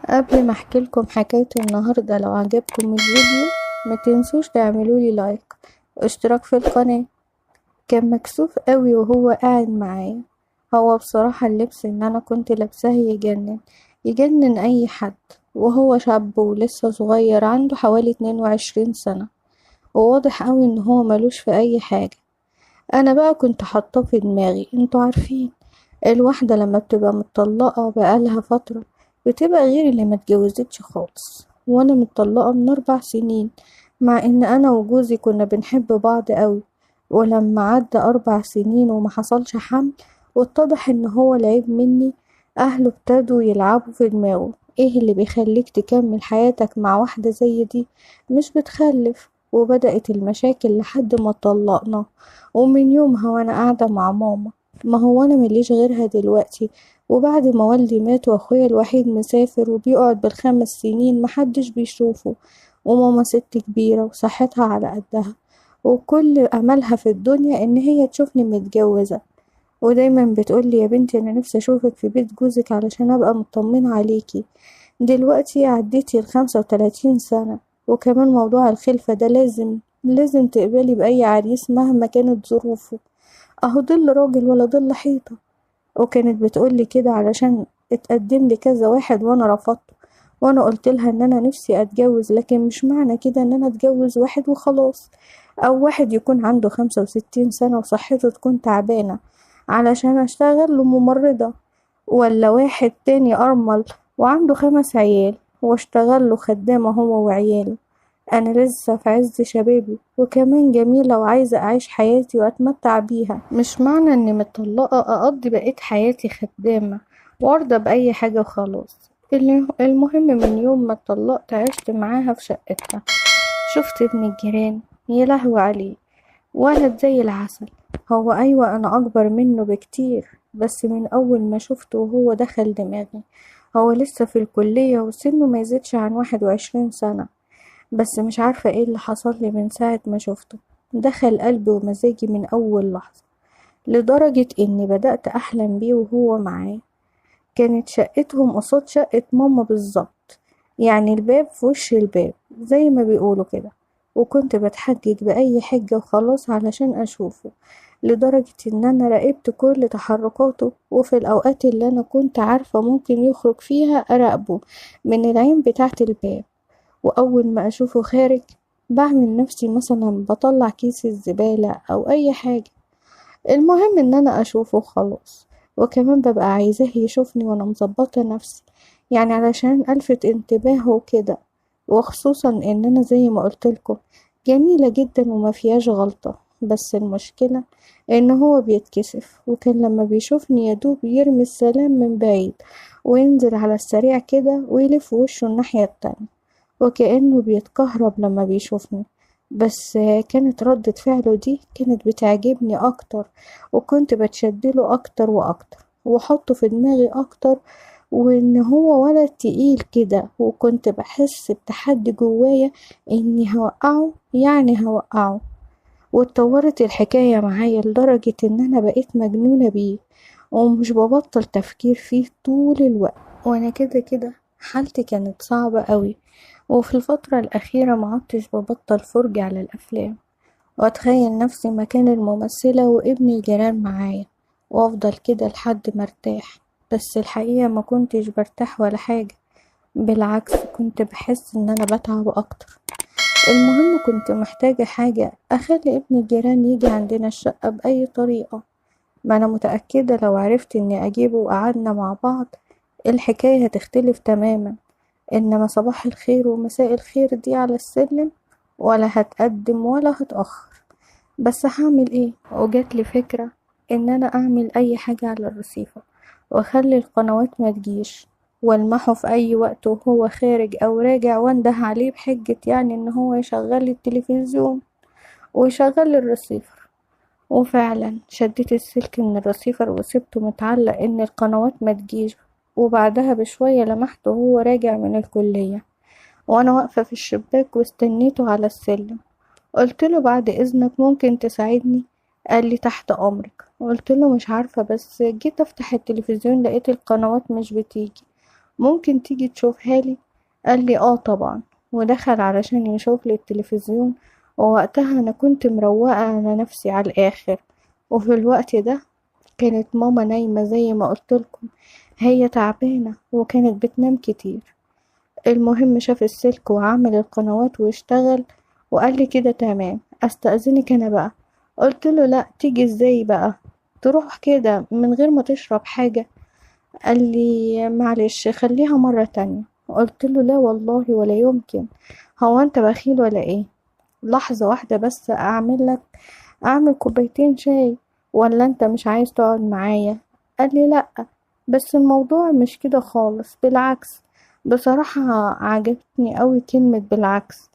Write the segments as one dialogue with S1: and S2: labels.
S1: قبل ما احكي لكم حكاية النهاردة، لو عجبكم الفيديو ما تنسوش تعملولي لايك واشتراك في القناة. كان مكسوف قوي وهو قاعد معايا. هو بصراحة اللبس اللي انا كنت لابساه يجنن يجنن اي حد، وهو شاب ولسه صغير، عنده حوالي 22 سنة، وواضح قوي ان هو ملوش في اي حاجة. انا بقى كنت حاطاه في دماغي، انتوا عارفين الواحدة لما بتبقى متطلقة بقالها فترة بتبقى غير اللي ما اتجوزتش خالص، وانا متطلقة من 4 سنين، مع ان انا وجوزي كنا بنحب بعض قوي. ولما عدى 4 سنين وما حصلش حمل واتضح ان هو العيب مني، اهله ابتدوا يلعبوا في دماغه، ايه اللي بيخليك تكمل حياتك مع واحدة زي دي مش بتخلف؟ وبدأت المشاكل لحد ما اتطلقنا. ومن يومها وانا قاعدة مع ماما، ما هو انا مليش غيرها دلوقتي، وبعد ما والدي مات واخويا الوحيد مسافر وبيقعد بال5 سنين محدش بيشوفه، وماما ست كبيرة وصحتها على قدها، وكل املها في الدنيا ان هي تشوفني متجوزة، ودايما بتقولي يا بنتي انا نفسي اشوفك في بيت جوزك علشان ابقى مطمنة عليكي. دلوقتي عديتي 35 سنة، وكمان موضوع الخلفة ده لازم تقبلي بأي عريس مهما كانت ظروفه، اهو ظل راجل ولا ظل حيطة. وكانت بتقولي كده علشان اتقدم لي كذا واحد وانا رفضته، وانا قلت لها ان انا نفسي اتجوز، لكن مش معنى كده ان انا اتجوز واحد وخلاص، او واحد يكون عنده 65 سنة وصحته تكون تعبانة علشان اشتغل له ممرضة، ولا واحد تاني ارمل وعنده 5 عيال واشتغل له خدامة هو وعياله. انا لسه في عز شبابي وكمان جميلة وعايزة اعيش حياتي واتمتع بيها، مش معنى اني متطلقة اقضي بقية حياتي خدامة وارضى باي حاجة وخلاص. المهم من يوم ما اتطلقت عشت معاها في شقتها. شفت ابن الجيران، يا لهوي عليه، ولد زي العسل. هو ايوه انا اكبر منه بكتير، بس من اول ما شفته وهو دخل دماغي. هو لسه في الكلية وسنه ما يزيدش عن 21 سنة، بس مش عارفة ايه اللي حصل لي من ساعة ما شفته، دخل قلبي ومزاجي من اول لحظة، لدرجة اني بدأت احلم بيه وهو معاه. كانت شقتهم قصاد شقة ماما بالظبط، يعني الباب في وش الباب زي ما بيقولوا كده، وكنت بتحجج بأي حجة وخلاص علشان أشوفه، لدرجة إن أنا راقبت كل تحركاته، وفي الأوقات اللي أنا كنت عارفة ممكن يخرج فيها أراقبه من العين بتاعة الباب. وأول ما أشوفه خارج بعمل نفسي مثلا بطلع كيس الزبالة أو أي حاجة، المهم إن أنا أشوفه خلاص. وكمان ببقى عايزاه يشوفني وأنا مظبطة نفسي، يعني علشان ألفت انتباهه وكده، وخصوصا إن أنا زي ما قلتلكم جميلة جدا وما فيهاش غلطة. بس المشكلة إن هو بيتكسف، وكان لما بيشوفني يدوب يرمي السلام من بعيد وينزل على السريع كده ويلف وشه الناحية التانية، وكأنه بيتكهرب لما بيشوفني. بس كانت ردة فعله دي كانت بتعجبني أكتر، وكنت بتشدله أكتر وأكتر وأحطه في دماغي أكتر، وإن هو ولد تقيل كده، وكنت بحس بتحدي جوايا إني هوقعه، يعني هوقعه. واتطورت الحكاية معايا لدرجة إن أنا بقيت مجنونة بيه ومش ببطل تفكير فيه طول الوقت. وأنا كده كده حالتي كانت صعبة قوي، وفي الفترة الأخيرة ما عدتش ببطل فرجة على الأفلام، وأتخيل نفسي مكان الممثلة وابن الجيران معايا، وأفضل كده لحد ما ارتاح. بس الحقيقة ما كنتش برتاح ولا حاجة، بالعكس كنت بحس إن أنا بتعب أكتر. المهم كنت محتاجة حاجة أخلي ابن الجيران يجي عندنا الشقة بأي طريقة، ما أنا متأكدة لو عرفت إني أجيبه وقعدنا مع بعض الحكاية هتختلف تماما. إنما صباح الخير ومساء الخير دي على السلم، ولا هتقدم ولا هتأخر. بس هعمل إيه؟ وجات لي فكرة إن أنا أعمل أي حاجة على الرصيفة وأخلي القنوات ما تجيش، والمحه في أي وقت وهو خارج أو راجع، وانده عليه بحجة يعني إن هو يشغل التلفزيون ويشغل الرسيفر. وفعلا شديت السلك من الرسيفر وسبته متعلق إن القنوات ما تجيش. وبعدها بشوية لمحته وهو راجع من الكلية، وأنا واقفة في الشباك واستنيته على السلم. قلت له بعد إذنك ممكن تساعدني؟ قال لي تحت أمرك. قلت له مش عارفة، بس جيت أفتح التلفزيون لقيت القنوات مش بتيجي، ممكن تيجي تشوفها لي؟ قال لي اه طبعا، ودخل علشان يشوف لي التلفزيون. ووقتها انا كنت مروقة على نفسي على الاخر، وفي الوقت ده كانت ماما نايمة زي ما قلتلكم، هي تعبانة وكانت بتنام كتير. المهم شاف السلك وعمل القنوات واشتغل، وقال لي كده تمام، استأذنك انا بقى. قلت له لا، تيجي ازاي بقى تروح كده من غير ما تشرب حاجة؟ قال لي معلش خليها مرة تانية. قلت له لا والله ولا يمكن، هو انت بخيل ولا ايه؟ لحظة واحدة بس اعمل كوبايتين شاي، ولا انت مش عايز تقعد معايا؟ قال لي لا، بس الموضوع مش كده خالص، بالعكس. بصراحة عجبتني قوي كلمة بالعكس.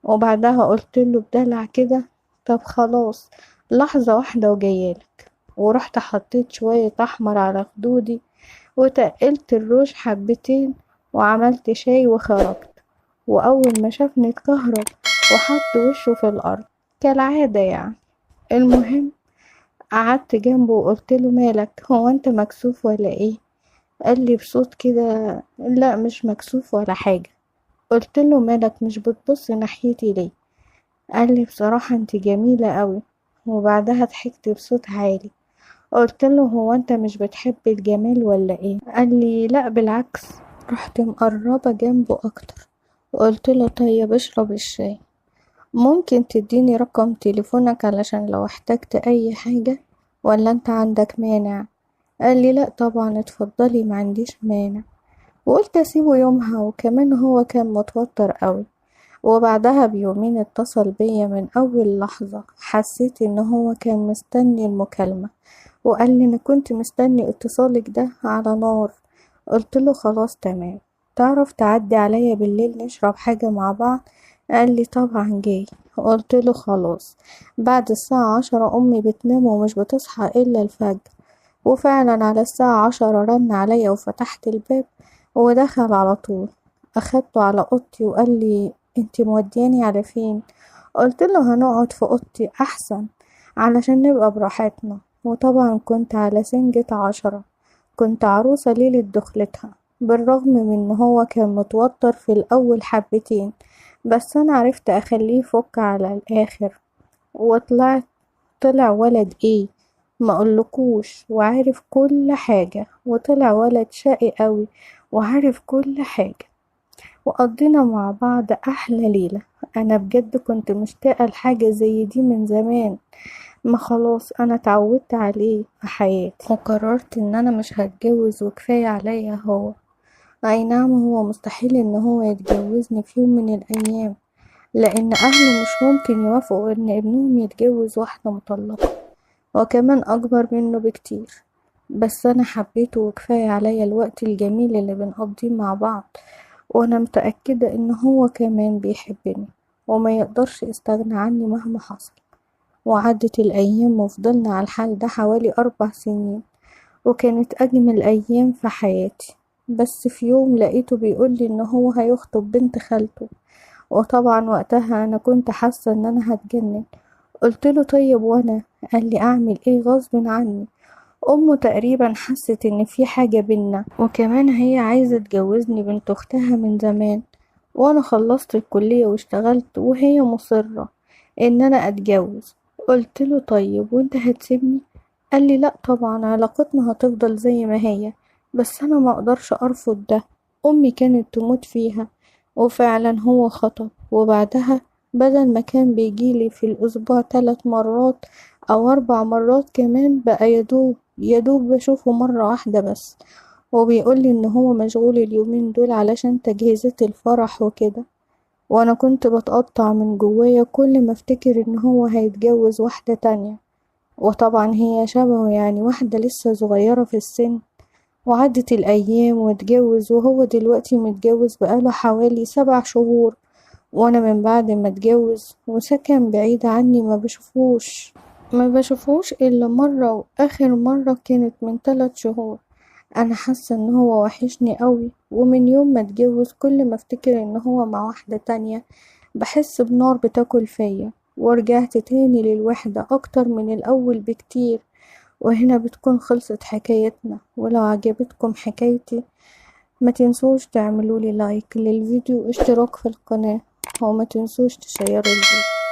S1: وبعدها قلت له بدلع كده طب خلاص لحظة واحدة وجايالك. ورحت حطيت شوية احمر على خدودي وتقلت الروج حبتين وعملت شاي وخرجت. واول ما شافني اتكهرب وحط وشه في الارض كالعادة يعني. المهم قعدت جنبه وقلت له مالك، هو انت مكسوف ولا ايه؟ قال لي بصوت كده لا مش مكسوف ولا حاجة. قلت له مالك مش بتبص ناحيتي ليه؟ قال لي بصراحة انت جميلة قوي. وبعدها ضحكت بصوت عالي. قلت له هو انت مش بتحب الجمال ولا ايه؟ قال لي لا بالعكس. رحت مقربة جنبه اكتر وقلت له طيب اشرب الشاي، ممكن تديني رقم تليفونك علشان لو احتجت اي حاجة، ولا انت عندك مانع؟ قال لي لا طبعا اتفضلي ما عنديش مانع. وقلت اسيبه يومها، وكمان هو كان متوتر قوي. وبعدها بيومين اتصل بيا. من اول لحظة حسيت ان هو كان مستني المكالمة، وقال لي انا كنت مستني اتصالك ده على نار. قلت له خلاص تمام، تعرف تعدي عليا بالليل نشرب حاجة مع بعض؟ قال لي طبعا جاي. قلت له خلاص بعد الساعة 10 امي بتنام ومش بتصحى الا الفجر. وفعلا على الساعة 10 رن عليا وفتحت الباب ودخل على طول. اخدته على اوضتي وقال لي انتي مودياني على فين؟ قلت له هنقعد في اوضتي احسن علشان نبقى براحتنا. وطبعا كنت على سنجة 10، كنت عروسة ليلة دخلتها، بالرغم من ان هو كان متوتر في الاول حبتين، بس انا عرفت اخليه يفك على الاخر. وطلعت طلع ولد ايه ما اقولكوش، وعارف كل حاجة، وطلع ولد شقي قوي وعارف كل حاجة. وقضينا مع بعض احلى ليلة. انا بجد كنت مشتاقة لحاجة زي دي من زمان، ما خلاص انا اتعودت عليه في حياتي، وقررت ان انا مش هتجوز وكفاية عليا هو. اي نعم هو مستحيل ان هو يتجوزني في يوم من الايام، لان اهله مش ممكن يوافقوا ان ابنهم يتجوز واحدة مطلقة وكمان اكبر منه بكتير. بس انا حبيته وكفاية عليا الوقت الجميل اللي بنقضيه مع بعض، وانا متأكدة ان هو كمان بيحبني وما يقدرش يستغنى عني مهما حصل. وعدت الايام وفضلنا على الحال ده حوالي 4 سنين، وكانت اجمل ايام في حياتي. بس في يوم لقيته بيقولي ان هو هيخطب بنت خالته، وطبعا وقتها انا كنت حاسة ان انا هتجنن. قلت له طيب وانا؟ قال لي اعمل ايه غصب عني. امه تقريبا حست ان في حاجة بينا، وكمان هي عايزة تجوزني بنت اختها من زمان، وانا خلصت الكلية واشتغلت وهي مصرة ان انا اتجوز. قلت له طيب وانت هتسيبني؟ قال لي لا طبعا علاقتنا هتفضل زي ما هي، بس انا ما اقدرش ارفض ده، امي كانت تموت فيها. وفعلا هو خطب، وبعدها بدل ما كان بيجيلي في الاسبوع 3 مرات او 4 مرات كمان، بقى يدوب بشوفه مرة واحدة بس. وبيقولي ان هو مشغول اليومين دول علشان تجهيزات الفرح وكده. وانا كنت بتقطع من جوايا كل ما افتكر ان هو هيتجوز واحدة تانية، وطبعا هي شبهه يعني، واحدة لسه صغيرة في السن. وعدت الايام واتجوز، وهو دلوقتي متجوز بقاله حوالي 7 شهور، وانا من بعد ما اتجوز وسكن بعيد عني ما بشوفوش الا مرة، واخر مرة كانت من 3 شهور. انا حاسة ان هو وحشني قوي، ومن يوم ما اتجوز كل ما افتكر ان هو مع واحدة تانية بحس بنار بتاكل فيا، ورجعت تاني للوحدة اكتر من الاول بكتير. وهنا بتكون خلصت حكايتنا، ولو عجبتكم حكايتي ما تنسوش تعملوا لي like للفيديو واشتراك في القناة، وما تنسوش تشيروا الفيديو.